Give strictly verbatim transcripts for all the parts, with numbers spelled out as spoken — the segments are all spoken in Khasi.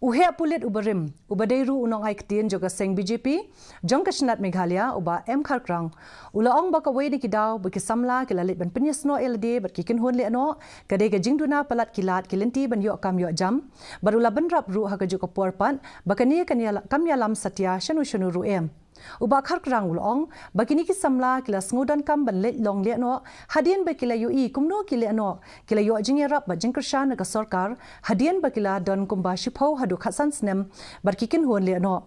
U heh pulit uba rim, uba dei ruh u nongai ktien jong ka seng B J P jong ka shnat Meghalaya, u Bah M Kharkrang, u la ong ba kawei na ki daw ba ki samla ki la leit ban pynïasnoh ïa lade bad ki kynhun lehnoh ka dei ka jingduna palat ki lad ki lynti ban ïoh kam ïoh jam, bad u la bynrap ruh ha kajuh ka por pat ba kane kan ïa-, kam ïalam satia shano shano ruh em. U Bah Kharkrang u la ong ba kine ki samla ki la sngewdonkam ban leit long lehnoh hadien ba ki la ïohi kumno ki lehnoh ki la ïoh jingïarap bad jingkyrshan na ka sorkar hadien ba ki la don kumba shiphew haduh khatsan snem bad ki kynhun lehnoh.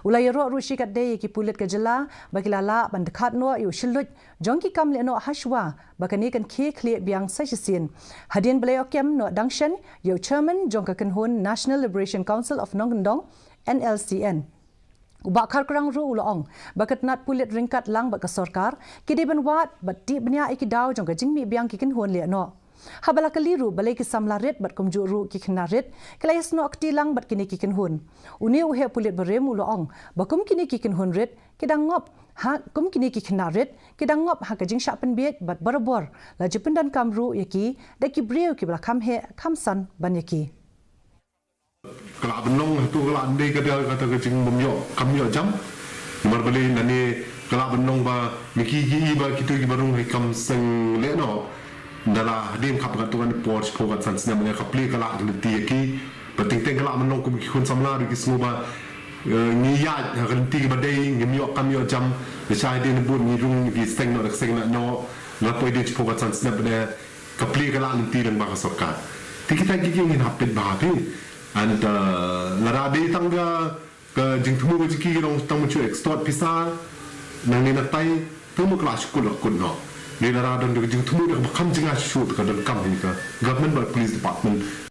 U la ïaroh ruh shikatdei ïa ki pulit ka jylla ba ki la lah ban dkhat noh ïa u shylluid jong ki kam lehnoh hashwa ba kane kan khie khlieh biang sa shisien, hadien ba la ïoh kem noh dang shen ïa u chairman jong ka kynhun National Liberation Council of Nongkyndong, N L C N. U Bah Kharkrang ruh u la ong ba ka tnat pulit ryngkat lang bad ka sorkar ki dei ban wad bad tih bniah ïa ki daw jong ka jingmih biang ki kynhun lehnoh. Haba la kylli ruh balei ki samla rit bad kumjuh ruh ki khynnah rit ki la ïasnoh kti lang bad kine ki kynhun, une u heh pulit barim u la ong ba kum kine ki kynhun rit ki dang ngop ha, kum kine ki khynnah rit ki dang ngop ha ka jingshah pynbieit bad barabor la ju pyndonkam ruh ïa ki da ki briew kiba la kham heh kham san ban ïa ki. Ka lah ban long hato ka lah dei ka dei kata ka jingbym ïoh kam ïoh jam. Namar balei lane ka lah ban long ba ma ki ki i ba kito kiba rung ha i kam seng lehnoh, da la hadien khap katto katne por shiphew katsan snem, lane ka plie ka lah ka lynti ïa ki. Ba teng teng ka lah ban long kum ki khun samla ruh ki sngew ba, eh, ngi ïaid ha ka lynti kaba dei, ngim ïoh kam ïoh jam. Lashai hadien bun ngi rung ngi seng noh da ka seng lehnoh, la poi hadien shiphew katsan snem, lane ka plie ka lah lynti lyngba ka sorkar. Te kita ki ki ngin hap peit bha phi. And, uh, lada dei tang ka, ka jingthmu ka jong ki ki long tang ban shu extort pisa nangne natai, tang ban ka lah shu kut la kut noh. Lada don ka jingthmu da kaba kham jingïashoh, ka donkam hi ka government bad police department